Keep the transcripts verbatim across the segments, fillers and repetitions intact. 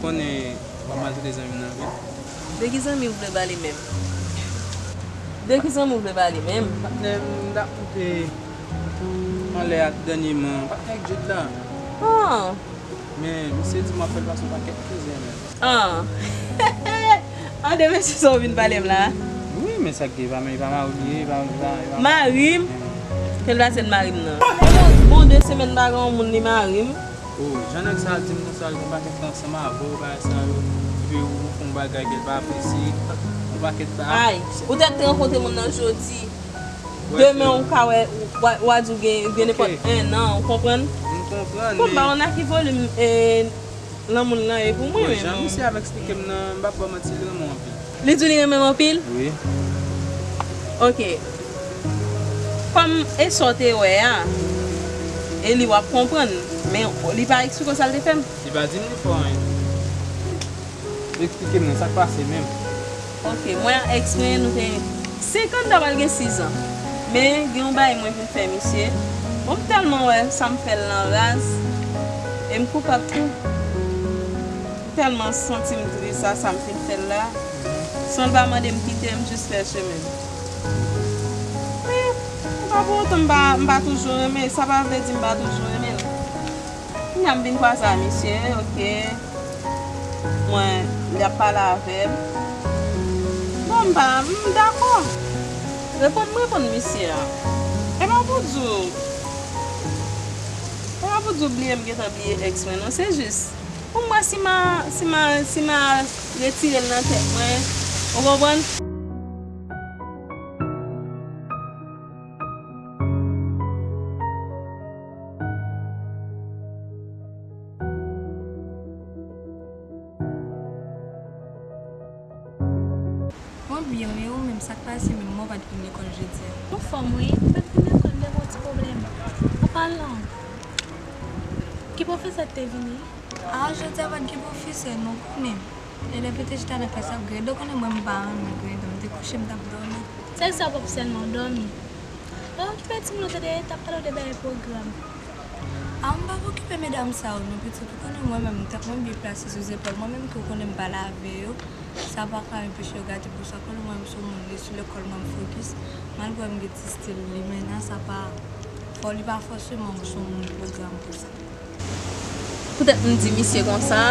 Konnen w ap maltrete zanmi m nan vre. De ki zanmi w vle pale menm? De ki zanmi w vle pale menm? Patnè m, m t ap moute anlè a dènyèman. Patnè ak Jude la. Ah. Men misye di m w ap fè l pase yon pakèt mizè menm. Ah. An de mesye sa w vin pale m la? Wi, men sa k gen, pa, men li pa mari m li ye, li pa, li pa, li pa mari m. Mari m? Fè l pase l mari m nan. Bon, bon de semèn m pa gen yon moun li mari m. Oh, jan nèg sa a di m konsa, l gen pakèt tan ansanm avè w, bagay sa yo, epi ou fè yon bagay ke l pa apresye, yon pakèt bagay. Ay, ou te rankontre moun nan jodi, demen ou ka wè, w a, w a di w gen, gen nenpòt en an, ou konprann? M konprann, men. Konba, on a ki volim, e, lanmou l lan ye pou mwen menm. Bon, jan misye ap eksplike m nan, m p ap ba w manti, li renmen w anpil. Li di w li renmen m anpil? Wi. Ok. Kòm e sa w te wè a, e li w ap konprann, men li pa eksplike w sa l te fè m? Li pa di m li fè w anyen. Li eksplike m nan sa k pase menm. Ok, mwen ak èks mwen, nou te senk an, ta pral gen sis an. Men, gen yon bagay mwen vin fè misye. Bon, m tèlman wè sa m fè l lan raz, e m koupab tou. M tèlman santi m tris a sa m fin fè l la. San l pa mande m kite, m jis fè chemen m. Men, se pa pou otan m pa, m pa toujou renmen, sa pa vle di m pa toujou renmen l. Kounye a m vin kwaze a misye, ok. Mwen, li ap pale avè m. Bon, m pa, m dakò. Reponn m reponn misye a. E pa pou di w, e pa pou di w bliye m gentan bliye èks mwen, non. Se jis, pou m wè si m a, si m a, si m a retire l nan tèt mwen. Ou konprann? Mwen byen wi, e ou menm, sa k pase menm? Mwen pa t vin lekòl jodi a. Anfòm wi, m pa t vin lekòl, m te gen yon ti pwoblèm. An palan, ki pwofesè k te vini? A, jodi a pa t gen pwofesè non, konnen. Elèv yo te chita nan klas ap grede, ou konnen mwen m pa renmen grede, m te kouche m t ap dòmi. Se sa w p ap sèlman dòmi. Pa okipe timoun yo tande, t ap pale w de bagay pwogram. A, m p ap okipe medam sa yo non pitit, ou konnen mwen menm m t ap mwen byen plase sou zepòl mwen menm tou, ou konnen m pale avè yo. Sa pa ka anpeche yo gade pou sa, konnen mwen menm se yon moun li sou lekòl mwen m fokis, malgre m gen ti stil limena, sa pa, fò li pa fòseman se yon moun pwogram pou sa. Poutèt m di misye konsa,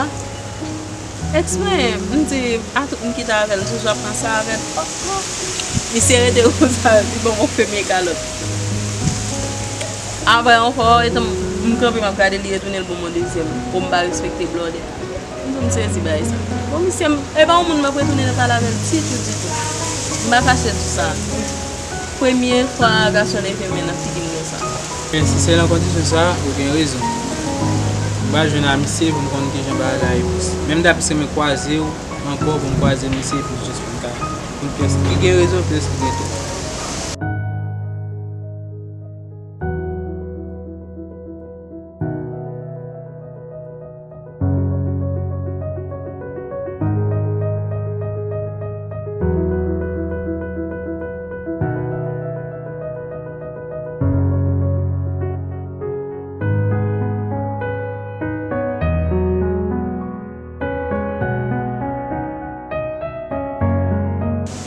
èks mwen, m di a tout moun ki te avè l, m toujou ap panse avè l. Misye rete konsa, li ban m yon premye kalòt. Apre ankò, etan m kanpe, m ap gade, li retounen, l ban m yon dezyèm. Bon, m pa respekte blòdè a. M di, m sezi bagay sa. Bon, misye, m, e pa yon moun m ap retounen nan pale avè l ditou, ditou. M pa fache di sa. Premye fwa gason leve men nan figi m konsa. Men si se nan kondisyon sa, ou gen rezon. M pa jwenn a misye pou m konn kijan bagay la ye. Men m ta plis renmen kwaze w ankò pou m kwaze misye pou jis pou m ka konn pyès. Li gen rezon, pyès li gen tò.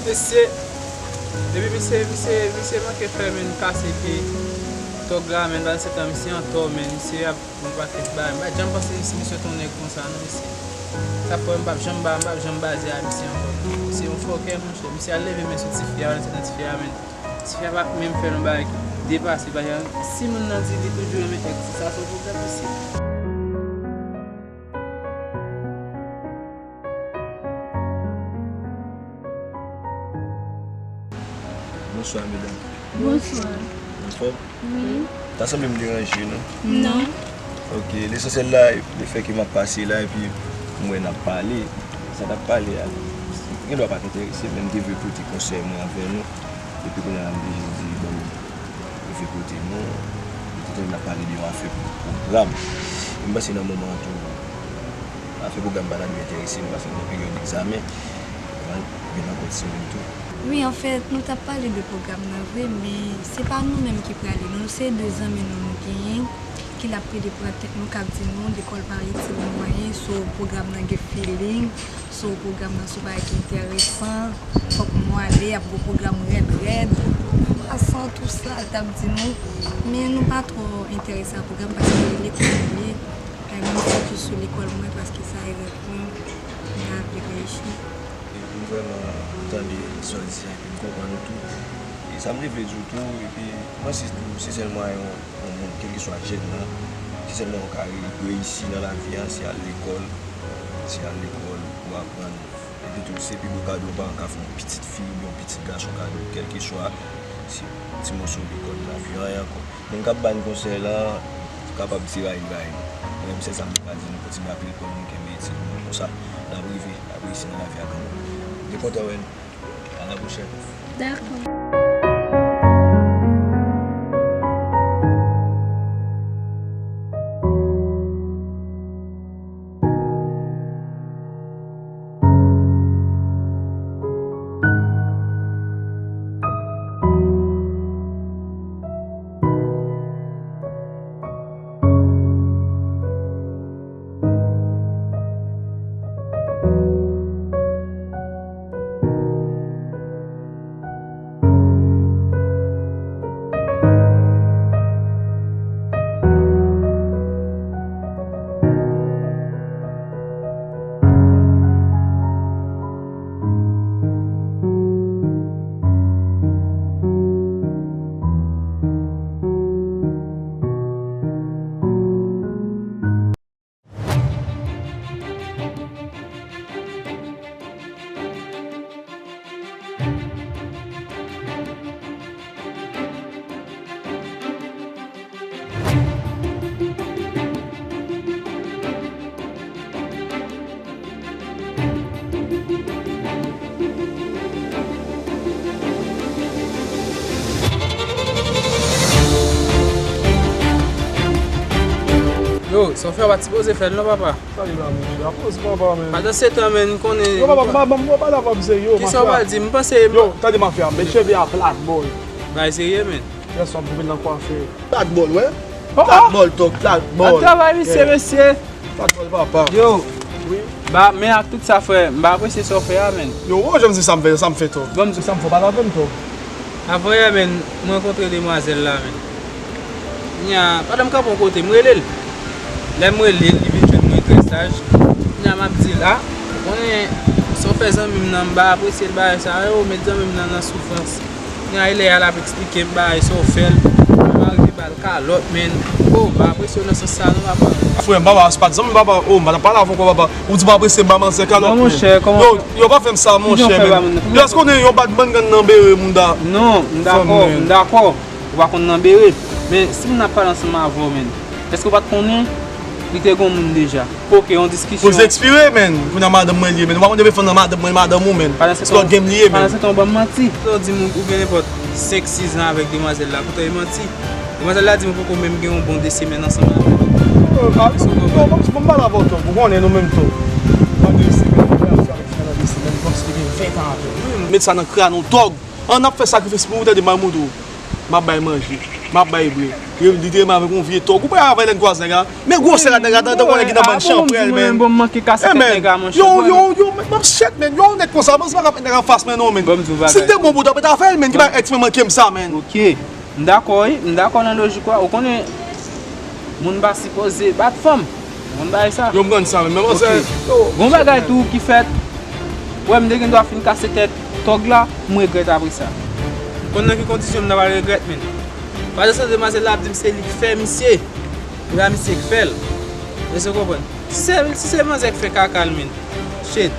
Mesye, epi misye, misye, misye manke fè men kase pye tòg la, men pandan se tan misye antò, men misye ap yon pakèt bagay. M pa t janm panse si misye te yon nèg konsa non, mesye. Sa fè m p ap janm ba, m p ap janm baze a misye ankò. Misye yon fòkè, monchè. Misye al leve men sou tifi a, pandan se tan tifi a, men tifi a pa menm fè yon bagay ki depase, paske si moun nan di li toujou renmen èks li, sa se yon pwoblèm, mesye. Bonswa, medam. Bonswa. Anfòm? Wi. Ta sanble m deranje nou? Non. Ok, lesansyèl la, lefètke m ap pase la, epi m wè n ap pale, sa n ap pale a, gendwa pa t enterese m, men m te vle pote konsèy mwen anvè nou, epi kounye a la m te jis di, bon, m vle pote non, epi n ap pale de yon afè pwogram. E m panse nan moman an tou, afè pwogram pa ta dwe enterese m, paske m nan peryòd egzamen, m gen nan kòd semèn tou. Wi, anfèt, nou t ap pale de pwogram nan vre, men se pa nou menm ki prale, non, se de zanmi nou nou genyen. ki l ap plede pran tèt nou, k ap di nou lekòl pa itil nou anyen, so pwogram nan gen feeling, so pwogram nan se yon bagay ki enteresan, fòk nou ale, ap gen pwogram rèd rèd. Pasan tou sa, l t ap di nou, men nou pa twò enterese a pwogram paske lekòl li ye, e, mwen m fokis sou lekòl mwen paske sa e rèv mwen, m ta vle reyisi. M vrèman tande sa w di a, epi m konprann ou tou. E sa m te vle di w tou, epi mwen si, si sèlman yon, yon moun, kèlkeswa jèn nan, si sèlman w ka re-, reyisi nan lavi a, se al lekòl, se al lekòl pou w aprann. Epi tou, se pi gwo kado yon paran ka fè yon pitit fi oubyen yon pitit gason kado, kèlkeswa se ti moso lekòl nan lavi a, anyen ankò. Moun k ap ba n konsèy la kapab di rayi rayi nou. Mwen menm se sa m ka di nou, kontinye ape lekòl nou, kenbe etid nou konsa, n ap rive, n ap reyisi nan lavi a kanmenm. M te kontan wè nou. A la pwochèn. Dakò. Yo, sa w fè a pa t sipoze fè l non, papa. Sa li la, monchè? Akoz papa, men. Pandan se tan, men, m konnen. Yo, papa, papa, papa, pale avè m serye, mafya. Kisa w pral di? M panse. Yo, tande mafya, met cheve a plat, boy. Bay serye, men. Yè swa m twouve l nan kwafe. Plat bòl, wè. Oh, oh. Plat bòl, tòg, plat bòl. Ap travay, mesye, mesye. Plat bòl, papa. Yo. Wi. Ba, men ak tout sa, frè, m pa apresye sa w fè a, men. Yo, ou janm di sa m fè, sa m fè, tòg. Bon, m di sa m fè, pale avè m, tòg. Avan yè, men, m rankontre demwazèl la, men. Nya, pandan m kanpe yon kote, m rele l. Lè m rele l, li vin jwenn mwen trè saj. Nya, m ap di l, a, ou konnen, sa w fè zanmi m nan, m pa apresye l, bagay sa yo, met zanmi m nan nan soufrans. Nya, e lè a l ap eksplike m bagay sa w fè l, m arive ba l kalòt, men. O, m pa apresye w nan sans sa non, papa. Frè m, papa, se pa t zanmi m, papa. O, m pa t ap pale avè w ankò, papa. Ou di w pa apresye m ba manzè kalòt, men. Non, monchè, kòman. Yo, yo pa fè m sa, monchè, men. Yo, èske w konnen yon bad mangan nan bere mouda? Non, m dakò, m dakò. Ou pa konn nan bere. Men, si moun ap pale ansanm avè w, men, èske w pa t konnen li te gon moun deja? Oke, yon diskisyon. Poze ekspire, men. Kounye a madanm mwen li ye, men. Ou pa konn depi fanm nan madanm mwen, madanm ou, men. Se lòt game li ye, men. Pandan se tan, w ban m manti. Lè w di m ou gen nenpòt senk, sis an avèk demwazèl la, poutan e manti. Demwazèl la di m ou poko menm gen yon bon de semèn ansanm avè l. Yo, pa, yo, yo, bon, bon, bon, pale avè w, tòg. Ou konnen nou menm, tòg. Nan de semèn, nou fè afè avèk fi a nan de semèn, kòmsi li gen ven tan avè l. Met sa nan kràn ou, tòg. Ann ap fè sakrifis pou ou, tande, m ap montre w. M ap bay manje, m ap bay bwè. Li te renmen avèk yon vye tòg. Ou pa avè lè n kwaze nèg la. Men gwosè rad nèg la, tankou yon nèg ki nan bann chanpwèl, men. Bon, m manke kase tèt nèg la, monchè. Yo, yo, yo, men, m ap chèt, men. Yo, nèg konsa, men, se pa ka fè nèg anfas, men, non, men. Si l te bon pou w, t ap avè l, men, ki bay èks mwen manke m sa, men. Oke. M dakò, wi. M dakò nan lojik ou a. Ou konnen, moun pa sipoze bat fanm. Ou konn bagay sa? Yo, m konn sa, men, men, manzè, yo. Gon bagay tou ki fèt. Wè, m te gen dwa fin kase tèt tòg la, m regrèt apre sa. Ou konn nan ki kondisyon m ta pral regrèt, men. Pandan se tan, demwazèl la ap di m se li k fè misye. Pou la misye k fè l. Èske w konprann? Si se, si se manzè k fè kaka l, men. Shit.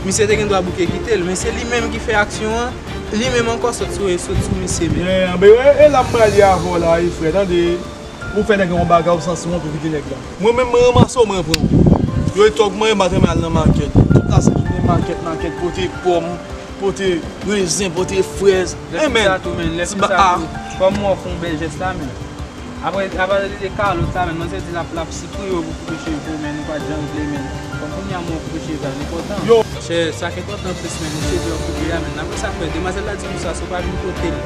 Misye te gen dwa bouke kite l, men se li menm ki fè aksyon an, li menm ankò sot sou, sot sou misye menm. Yeah, ben, e, e la m pral ye avè w la, wi, frè, tande. Ou fè nèg la yon bagay, ou sanse w antre kite nèg la. Mwen menm, mwen ranmase w, mwen pran w. Yo, e tòg mwen, m pa t renmen al nan makèt. Tout lasent jounen, makèt, makèt, pote pòm, pote rezen, pote frèz. Lè fin sa tou, men, lè fin sa tou, kòm mwen fè yon bèl jès la, men. Apre, apre li te kalòt la, men, manzè di l ap, l ap sipri yo pou koupe cheve, men nou pa t janm vle, men. Kòm kounye a mwen koupe cheve a, li enpòtan. Yo. Chè, sa k enpòtan plis, men, se cheve yo koupe a, men. Apre sa, frè, demwazèl la di nou sa, si w pa vin kote l.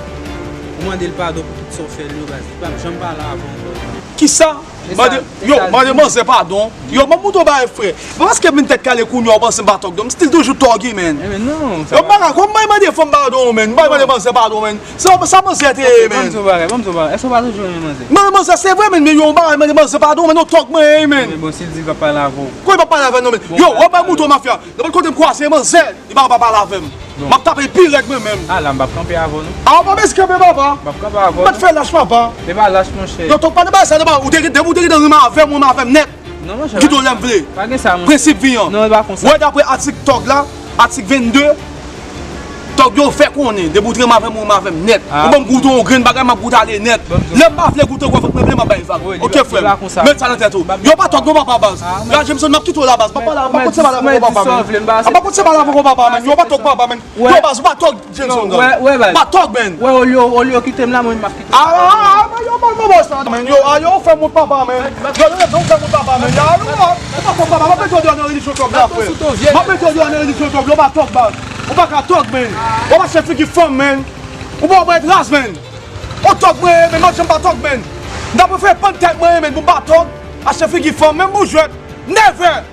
Ou mande l padon pou tout sa w fè l yo, baz. Li p ap janm pale avè w ankò. Kisa? Mande, yo, mande manzè padon. Yo, m ap montre w bagay, frè. Pa paske m vin tèt kale kounye a, w panse m pa tòg non. M still toujou tòg, man. Yo, m pa ka, kòman m mande fanm padon, man? M pa mande manzè padon, man. Sa, sa manzè te ye, man. Ban m di w bagay, ban m di w bagay. Èske w pa toujou renmen manzè? Non, manzè, se vre, man, men yo, m pa mande manzè padon, man, yo tòg mwen, man. Men bon, si l di l p ap pale avè w. Kòman l p ap pale avè m non, man? Yo, w ap bay mouton mafya. Nenpòt kote m kwaze manzè, li pa ka pa pale avè m. M ap tape l pi rèd mwen menm. A la, m p ap kanpe avè w non. A, w pa bezwen kanpe, papa. M p ap kanpe avè w non. M pa t fè lach, papa. Se pa lach, monchè. Yo, tòg pa nan bagay sa, depi ou te, depi ou te gen nan rim avè m, ou renmen avè m nèt. Non, monchè. M kite w lè m vle. Pa gen sa, monchè. Prensip vi an. Non, e pa konsa. Wè, daprè atik tòg la, atik vennde, tòg yo fè konnen, depi ou t renmen avè m, ou renmen avè m nèt. Ou ban m goute yon grenn bagay, m ap goute ale nèt. Lè m pa vle goute, ou wè vant mwen ple, m ap bay vag. Oke, frè m. Met sa nan tèt ou. Yo pa tòg non, papa, baz. Gad, Jameson, m ap kite w la, baz. M pa pale, m pa kontinye pale avè w, papa, man. M pa kontinye pale avè w, papa, man. Yo pa tòg, papa, man. Yo pa tòg, papa, man. Yo, baz, ou pa tòg, Jameson, baz. Ou pa tòg, man. Wè, olye, olye, kite m la, mwen, m ap kite w. A, a, a, a, yo, baz, mwen, baz, sa, man. Yo, a, yo, fè moun papa, man. Yo, yo, yo, fè moun papa, man. Yo, yo, yo, ou pa tòg, papa, man. M ap mete w deyò nan relijyon tòg la, frè. M ap mete w deyò nan relijyon tòg la, ou pa tòg, baz. Ou pa ka tòg, man. Ou pa chèf figi fanm, man. Ou pa wè ras, man. Ou tòg mwen, man, m ap janm pa tòg, man. M ta prefere pann tèt mwen, man, pou m pa tòg. Achte figi fanm, menm pou jwèt. Never!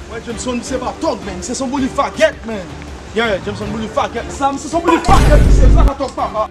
Wè, Jameson, misye pa tòg, man. Misye se yon bouli fagèt, man. Yeah, Jameson bouli fagèt. Sa, misye se yon bouli fagèt, misye. Sa pa tòg, papa.